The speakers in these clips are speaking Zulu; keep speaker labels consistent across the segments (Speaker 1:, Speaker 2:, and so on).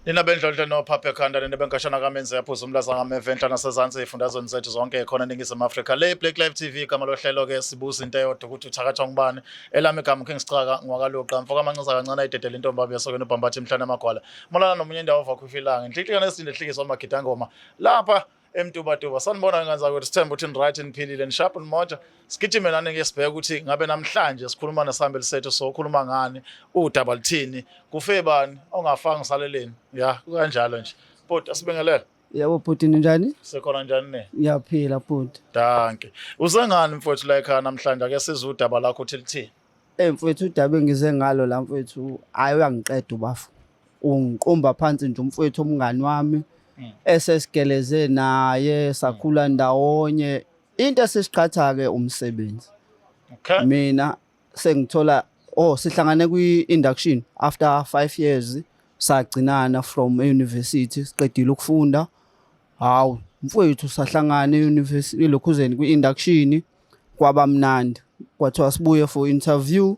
Speaker 1: Nina bendlondlo nophapha ekhanda, nina benkashana kamenzi yaphuza umlaza ngameva enhla nasezansi ey'fundazweni zethu zonke khona eNingizimu Afrika. Le Black Life TV, igama lohlelo-ke sibuza into eyodwa ukuthi uthakathwa ngubani. Elami igama King Sicaka ngwakaluqa mfo kamancinza kancane ayidedele intombi abe yasokeni ubhambatha emhlane amagwala. Molana nomunye indawo ovakho ilanga. Inhlihlika nesinde hlikiswa amagidangoma. Lapha eMtubatuba. Sanibona ngane zakwethu, sithemba ukuthi ni-right, niphilile, nisharp, nimoja. Sigijime nani ke sibheke ukuthi ngabe namhlanje sikhuluma nesihambeli sethu, sokhuluma ngani, udaba luthini, kufe bani ongafanga saleleni. Ya, kukanjalo nje. Bhuti, asibingelele.
Speaker 2: Yebo bhuti, ninjani?
Speaker 1: Sekhona njani ne?
Speaker 2: Ngiyaphila bhuti.
Speaker 1: Dankie. Usengani mfowethu la ekhaya namhlanje, ake sizwe udaba lakho uthi lithini.
Speaker 2: Eh mfowethu, udaba engize ngalo la mfowethu, hayi uyangiqeda ubafo. Ungiqumba phansi nje umfowethu, umngani wami esesigeleze naye sakhula ndawonye. Into esisiqhatha ke umsebenzi. Mina sengithola, oh, sihlangane kwi-induction after 5 years, sagcinana from e-university, siqedile ukufunda. Hawu mfowethu, sahlangana e-university lokhuzeni kwi-induction, kwaba mnandi, kwathiwa sibuye for interview.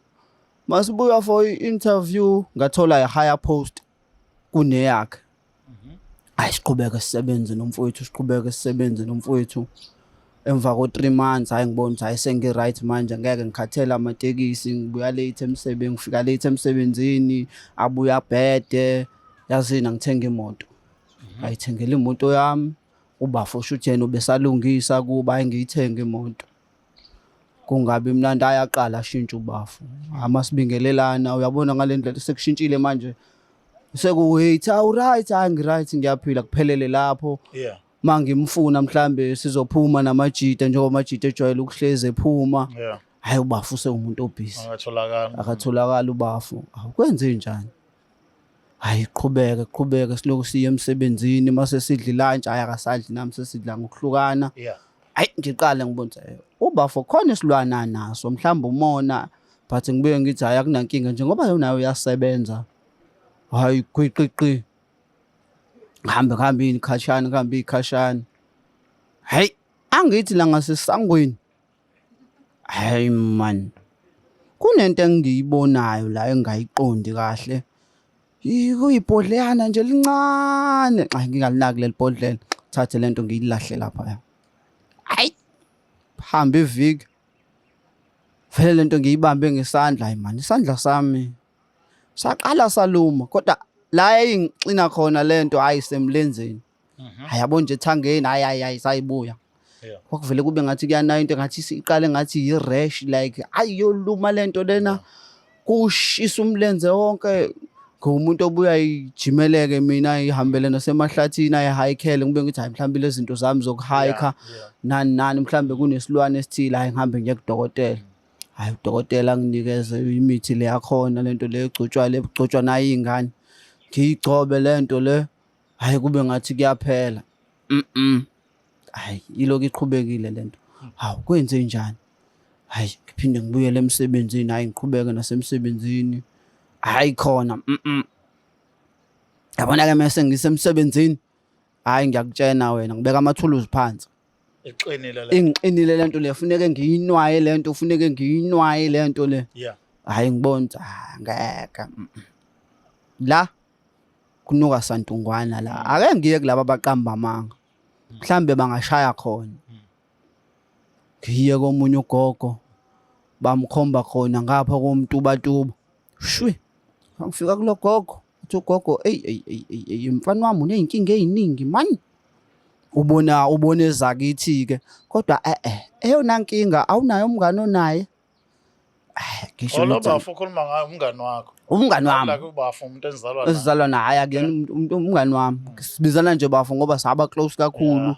Speaker 2: Masibuya for i-interview, ngathola a higher post kuneyakhe. Hayi, siqhubeke sisebenze nomfowethu, siqhubeke sisebenze nomfowethu. Emva ko-3 months, hayi, ngibona ukuthi hayi, sengi-right manje, ngeke ngikhathele amatekisi, ngibuya late emsebenzini, ngifika late emsebenzini, abuya abhede. Yazini, angithenga imoto, ayithengela imoto yami ubafo, shuthi yena ubesalungisa kuba. Hayi, ngiyithenge imoto, kungabi mnandi. Ayaqala ashintsha ubafo, amasibingelelana, uyabona ngale ndlela sekushintshile manje, sekuwait, awu right, hayi, ngi-right, ngiyaphila, kuphelele lapho. Mangimfuna mhlambe sizophuma namajita, njengoba amajita ejwayele ukuhlezi ephuma, hayi, ubafo usewumuntu obusy.
Speaker 1: Angatholakala.
Speaker 2: Akatholakala ubafo. Awukwenze njani? Hayi, qhubeke qhubeke, siloku siye emsebenzini, mase sidla ilunch, hayi, akasadli nami, sesidla ngokuhlukana. Hayi, ngiqale ngibona ukuthi ubafo khona isilwana naso, mhlawumbe umona, but ngibuye ngithi hayi, akunankinga njengoba yona uyasebenza. Hayi, gwiqiqi, ngihambe kuhambe ikhashana, kuhambe ikhashana, hayi, angithi la ngasesangweni, hayi man, kunento engiyibonayo la engayiqondi kahle. Kuyibhodleyana nje lincane. Xa ngingalinaki leli bhodlela, thathe lento ngiyilahle lapha. Hayi, hamba iviki, vele lento ngiyibambe ngesandla. Hayi man, isandla sami saqala saluma, kodwa la eyingixina khona lento, hayi, semlenzeni. Hayi, yabo nje ethangeni, hayi hayi hayi, sayibuya. Kwakuvele kube ngathi kuyana into engathi iqale ngathi yi-rash like, hayi, yoluma lento lena, kushisa umlenze wonke. Ngumuntu obuya ijimeleke mina, ihambele nasemahlathini, ayihayikhele, ngibe ngithi hayi, mhlawumbe lezi zinto zami zokuhayikha nani nani, mhlawumbe kunesilwane esithile. Hayi, ngihambe ngiye kudokotela. Hayi, udokotela anginikeze imithi le yakhona, lento le egcotshwa, le egcotshwa nayo iy'ngane, ngiyigcobe lento le. Hayi, kube ngathi kuyaphela. Hayi, ilokhu iqhubekile lento. Hawu, kwenze njani? Hayi, ngiphinde ngibuyele emsebenzini. Hayi, ngiqhubeke nasemsebenzini. Hayi khona, yabona-ke mese ngisemsebenzini, hhayi, ngiyakutshena wena, ngibeka amathuluzi phansi.
Speaker 1: Iqinile le.
Speaker 2: Ingiqinile lento le, funeke ngiyinwaye lento, funeke ngiyinwaye lento le. Hhayi, ngibona ukuthi ah, ngeke, La kunuka santungwana la. Ake ngiye kulaba abaqamba amanga, mhlambe bangashaya khona. Ngiye komunye ugogo, bamkhomba khona ngapha koMtubatuba. Shwi, ngifika kulo gogo, uthi ugogo, "Eyi eyi eyi eyi eyi, mfana wami, uney'nkinga ey'ningi mani, ubona ubona ezakithi-ke, kodwa e-e, eyona nkinga awunayo umngane onaye."
Speaker 1: Ngisho lo bafo ukhuluma ngayo, umngani wakho?
Speaker 2: Umngani wami.
Speaker 1: Like ubafo umuntu enizalwa naye?
Speaker 2: Esizalwa naye. Hayi, akuyena umngani wami, sibizana nje bafo ngoba saba close kakhulu.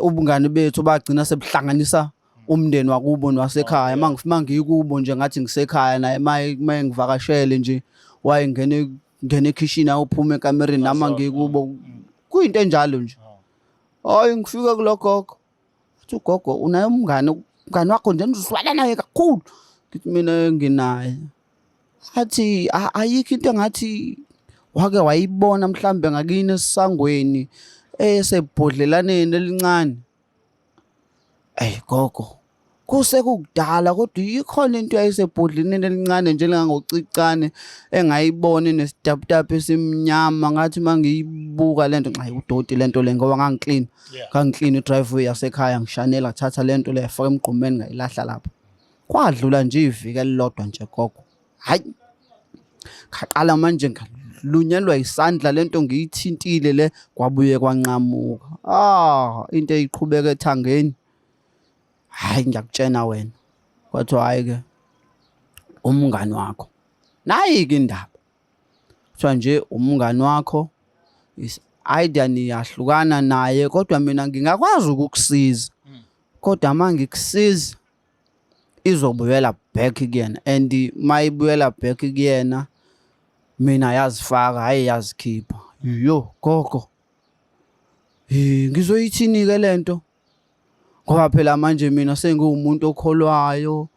Speaker 2: Ubungani bethu bagcina sebuhlanganisa umndeni wakubo nwasekhaya. Uma ngikubo nje ngathi ngisekhaya, naye maye ngivakashele nje, wayengene ngene ekhishini, awuphuma ekamereni nami ngikubo, kuyinto enjalo nje. Hayi, ngifike kulo gogo, athi ugogo, "Unaye umngane, umngane wakho nje nizozwana naye kakhulu?" Ngithi mina, "Nginaye." Athi, "Ayikho into engathi wake wayibona mhlambe ngakini esangweni esebhodlelaneni elincane?" Ey gogo. Kusekukudala kodwa ikhona into yayisebhodlini elincane nje lingangocicane engayibona inesitaputapu esimnyama, ngathi mangiyibuka lento nxa udoti lento le, ngoba ngangiclean. Ngangiclean i-driveway yasekhaya, ngishanela, thatha lento le yafaka emgqomeni, ngayilahla lapho. Kwadlula nje iviki elilodwa nje gogo, hayi, ngaqala manje ngalunyelwa isandla lento ngiyithintile le, kwabuye kwanqamuka. Ah, into eyiqhubeka ethangeni, hayi, ngiyakutshena wena. Kwathiwa hayi ke, umngani wakho, nayi ke indaba, kuthiwa nje umngani wakho is either niyahlukana naye, kodwa mina ngingakwazi ukukusiza, kodwa uma ngikusiza izobuyela back kuyena, and mayibuyela back kuyena mina yazifaka, hayi, yazikhipha. Yo gogo, ngizoyithini ke lento? Ngoba phela manje mina sengiwumuntu okholwayo,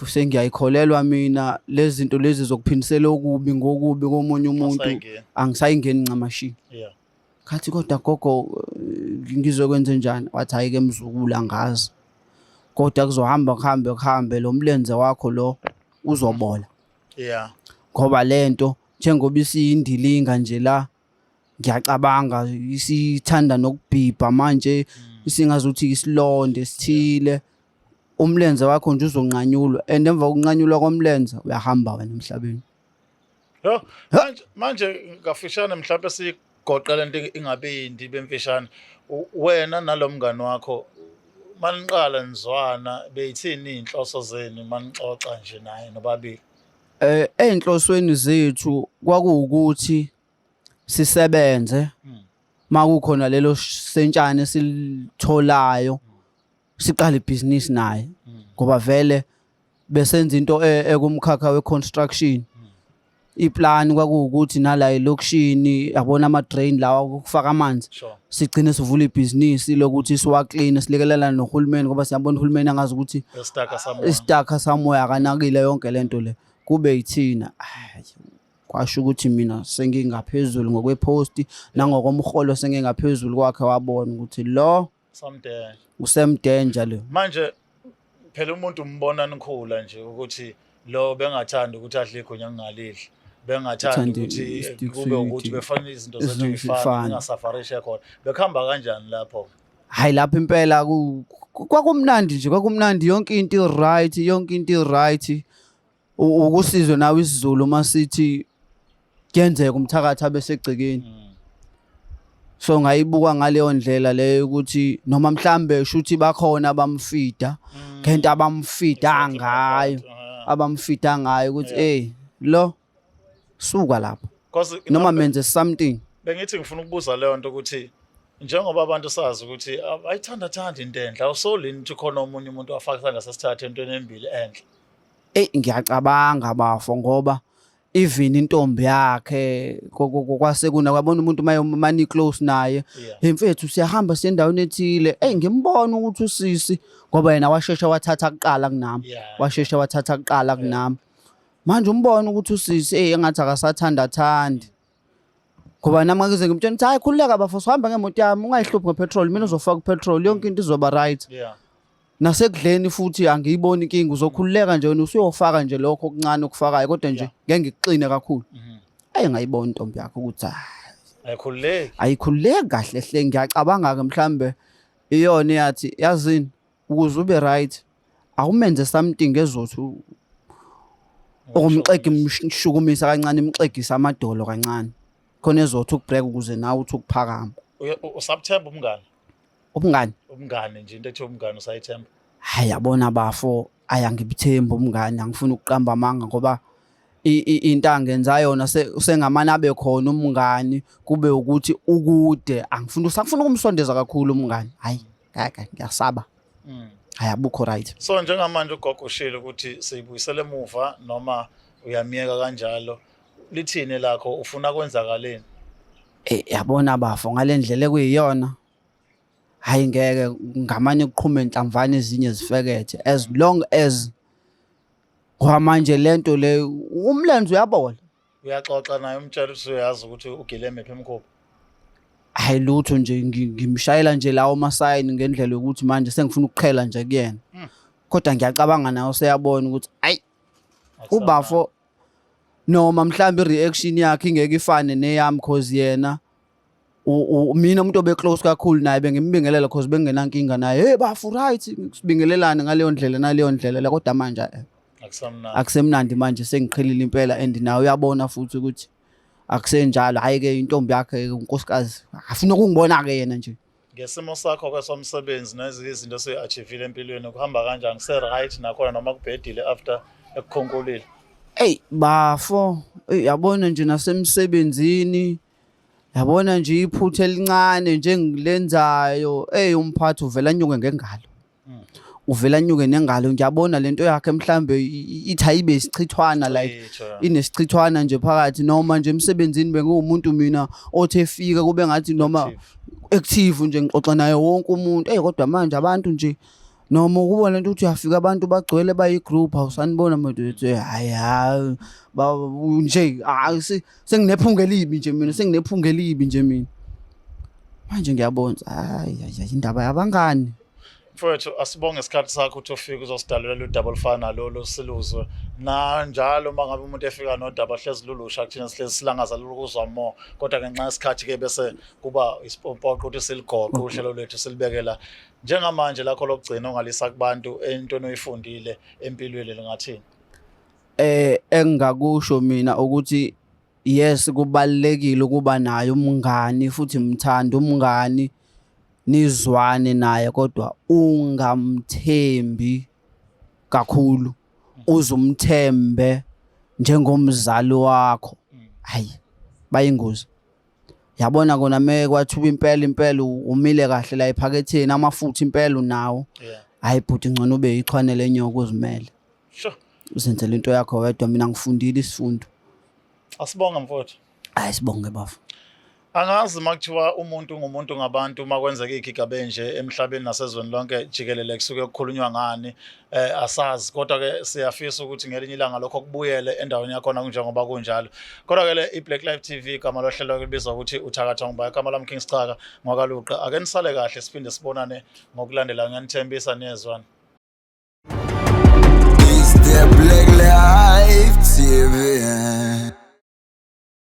Speaker 2: sengiyayikholelwa mina lezi zinto lezi zokuphindisela okubi ngokubi komunye umuntu.
Speaker 1: Awusayingeni.
Speaker 2: Angisayingeni ncamashi. Khathi kodwa gogo, ngizokwenza njani? Wathi hayi ke mzukulu, angazi, kodwa kuzohamba kuhambe kuhambe, lo mlenze wakho lo uzobola, ngoba lento njengoba isiyindilinga nje la, ngiyacabanga isithanda nokubhibha manje, isingazuthi isilonde esithile, umlenze wakho nje uzonqanyulwa, and emva kokunqanyulwa komlenze uyahamba wena emhlabeni.
Speaker 1: Yo, manje kafishane mhlawumbe sigoqe lento ingabe yindi bemfishane. Wena nalomngani wakho maniqala nizwana, beyithini iy'nhloso zenu manixoxa nje naye nobabili?
Speaker 2: Ey'nhlosweni zethu kwakuwukuthi sisebenze, makukhona lelo sentshane esilitholayo siqale ibhizinisi naye, ngoba vele besenza into ekumkhakha we-construction. Iplani kwakuwukuthi nala elokishini, yabona ama-drain lawa okufaka amanzi, sigcine sivula ibhizinisi lokuthi siwakline, silekelelane nohulumeni, ngoba siyabona uhulumeni angazi ukuthi
Speaker 1: Isitaka samoya.
Speaker 2: Isitaka samoya akanakile yonke lento le, kube yithina. Ayi, kwasho ukuthi mina sengingaphezulu ngokweposti nangokomholo, sengingaphezulu kwakhe, wabona ukuthi lo
Speaker 1: Someday.
Speaker 2: Usemdanger lo.
Speaker 1: Manje phela umuntu umbona nikhula nje ukuthi lo bengathanda ukuthi adle igunya ngingalidli. Bengathanda
Speaker 2: Uthande
Speaker 1: ukuthi
Speaker 2: i-stick
Speaker 1: kube ukuthi
Speaker 2: sweet.
Speaker 1: befanele izinto zethu
Speaker 2: Izinto
Speaker 1: yifane,
Speaker 2: zifane.
Speaker 1: ningasafarishe khona. Bekuhamba kanjani lapho?
Speaker 2: Hayi, lapho impela kwakumnandi nje, kwakumnandi, yonke into i-right, yonke into i-right. Ukusizwe nawe isiZulu masithi kuyenzeka umthakathi abe segcekeni. So ngayibuka ngaleyo ndlela leyo ukuthi noma mhlambe shuthi bakhona abamfida ngento abamfida ngayo, abamfida ngayo ukuthi hey, lo suka lapho
Speaker 1: Cause
Speaker 2: noma menze something.
Speaker 1: Bengithi ngifuna ukubuza leyo nto ukuthi njengoba abantu sazi ukuthi ayithanda thanda into enhle, awusolini ukuthi khona omunye umuntu wafaka isandla sesithathu entweni embili enhle?
Speaker 2: Eyi, ngiyacabanga bafo, ngoba even intombi yakhe kwase kuna kwabona umuntu mani close naye. Hey mfethu, siyahamba siye endaweni ethile. Ey, ngimbona ukuthi usisi, ngoba yena washesha wathatha kuqala kunami. Washesha wathatha kuqala kunami. Manje umbona ukuthi usisi, hey, engathi akasathanda thandi. Ngoba nami ngize ngimtshela ukuthi hayi, khululeka bafo, sihamba ngemoto yami, ungayihluphi ngepetrol, mina uzofaka upetrol, yonke into izoba right. Nasekudleni futhi angiyiboni inkinga, uzokhululeka nje wena, usuyofaka nje lokho okuncane okufakayo, kodwa nje ngeke ngikuxine kakhulu. Ayi, ngayibona intombi yakho ukuthi ah,
Speaker 1: Ayikhululeki.
Speaker 2: Ayikhululeki kahle hle. Ngiyacabanga ke mhlambe iyona yathi, yazini, ukuze ube right awumenze something ezothi ukumxega, imshukumisa kancane, imxegisa amadolo kancane, khona ezothi ukubreak ukuze nawe uthi ukuphakama.
Speaker 1: Usabuthemba umngane?
Speaker 2: Ubungani?
Speaker 1: Umngane nje, into ethi umngane usayithemba?
Speaker 2: Hayi, yabona bafo, ayangibuthembi umngane, angifuni ukuqamba amanga, ngoba into angenza yona usengamane abe khona umngani, kube ukuthi ukude, angifuni usafuna ukumsondeza kakhulu umngani. Hayi, ngeke, ngiyasaba. Hayi, abukho right.
Speaker 1: So njengamanje ugogo ushilo ukuthi siyibuyisele emuva noma uyamiyeka kanjalo, lithini lakho, ufuna kwenzakaleni?
Speaker 2: Eh, yabona bafo, ngale ndlela ekuyiyona, hayi ngeke, ngamane kuqhume nhlamvana ezinye zifekethe, as long as, ngoba manje lento le umlenze uyabola.
Speaker 1: Uyaxoxa naye, umtshela ukuthi uyazi ukuthi ugile miphi imikhuba?
Speaker 2: Hayi lutho nje, ngimshayela nje lawo masayini ngendlela yokuthi manje sengifuna ukuqhela nje kuyena. Kodwa ngiyacabanga nawe useyabona ukuthi ayi ubafo noma mhlawumbe i-reaction yakhe ingeke ifane neyami, cause yena mina umuntu obe-close kakhulu naye bengimbingelela cause bengingenankinga naye. Hey bafu, right, sibingelelane ngaleyo ndlela naleyo ndlela le, kodwa manje
Speaker 1: Akusamnandi.
Speaker 2: Akusemnandi manje, sengiqhelile impela and nawe uyabona futhi ukuthi akusenjalo. Hhayi-ke intombi yakhe, unkosikazi, afuna ukungibona-ke yena nje.
Speaker 1: Ngesimo sakho ke somsebenzi nezinye izinto osuyi-achieve-ile empilweni, kuhamba kanjani? Kuse-right nakhona noma kubhedile after ekukhonkolile?
Speaker 2: Eyi bafo, eyi yabona nje nasemsebenzini, yabona nje iphutha elincane nje engilenzayo, eyi umphathi uvela anyuke ngengalo. Uvela anyuke nengalo, ngiyabona lento yakhe mhlambe ithi ayibe isichithwana like
Speaker 1: Ichithwa.
Speaker 2: Inesichithwana nje phakathi, noma nje emsebenzini bengiwumuntu mina othi efika kube ngathi noma
Speaker 1: Active.
Speaker 2: Active nje, ngixoxa naye wonke umuntu. Eyi kodwa manje abantu nje noma ukubona lento ukuthi uyafika abantu bagcwele bayi-group, awusanibona manje, uthi hayi hayi nje hayi, senginephunga elibi nje mina, senginephunga elibi nje mina manje. Ngiyabona hayi hayi, indaba yabangani.
Speaker 1: Mfowethu, asibonge isikhathi sakho ukuthi ufike uzosidalulela udaba olufana nalolu siluzwe. Nanjalo uma ngabe umuntu efika nodaba hlezi lulusha kuthina, sihlezi silangazelela ukuzwa more, kodwa ngenxa yesikhathi-ke bese kuba isipompoqo ukuthi siligoqe uhlelo lwethu silibeke la. Njengamanje lakho lokugcina ongalisa kubantu entweni oyifundile empilweni lingathini?
Speaker 2: Engingakusho mina ukuthi yes, kubalulekile ukuba naye umngani futhi mthande umngani, nizwane naye, kodwa ungamthembi kakhulu, uzumthembe njengomzali wakho. Hayi, bayingozi. Yabona kona meke kwathiwa impela impela umile kahle la ephaketheni, amafutha impela unawo, hayi bhuti, ngcono ube yichwane lenyoka, uzimele, uzenzele into yakho wedwa. Mina ngifundile isifundo.
Speaker 1: Asibonge, mfowethu.
Speaker 2: Hayi, sibonge bafo.
Speaker 1: Angazi uma kuthiwa umuntu ngumuntu ngabantu, uma kwenzeka iy'gigaba enje emhlabeni nasezweni lonke jikelele kusuke kukhulunywa ngani, asazi, kodwa ke siyafisa ukuthi ngelinye ilanga lokho kubuyele endaweni yakhona kunjengoba kunjalo. Kodwa ke le i-Black Life TV, igama lohlelo libizwa ukuthi Uthakathwa Ngubani, igama lami King Sicaka ngwakaluqa. Ake nisale kahle, siphinde sibonane ngokulandela, ngiyanithembisa niyezwana.
Speaker 3: It's the Black Life TV.